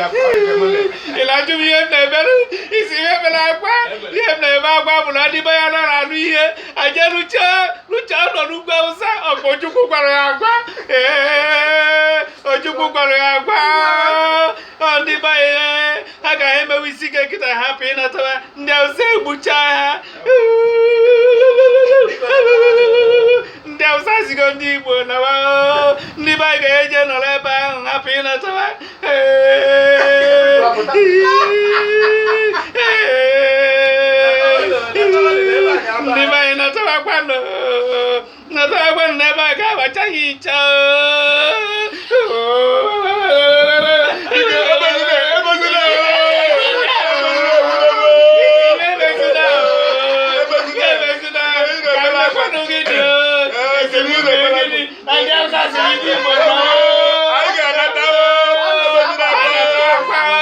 Ị na-ajụ m ihe m na-emerụ isi ihe mere akwa. Ihe m na-eme akwa bụ na ndị be ya nara anụ ihe aje rụchaa rụchaa nọ n'ugwu Awụsa. Ọkwa Ojukwu gwara ya agwa. Ee, Ojukwu gwara ya agwa. Ọ ndị be anyị ha ga emewe isi ike kịta, hapụ ịnatawa ndị Awụsa egbuchaa ha. Ndị Awụsa zigo ndị Igbo nawa. Ndị be anyị ga-eje nọrọ ebe ahụ hapụ ịnatawa. Ndị be anyị natawakwanụ, natawakwanụ n'ebe a ga-abacha ha icha. Ebezina, ebezina, Ebezina, ebezina, ka m nakwanụ gị dị. Ndị Awụsa siri ndị Igbo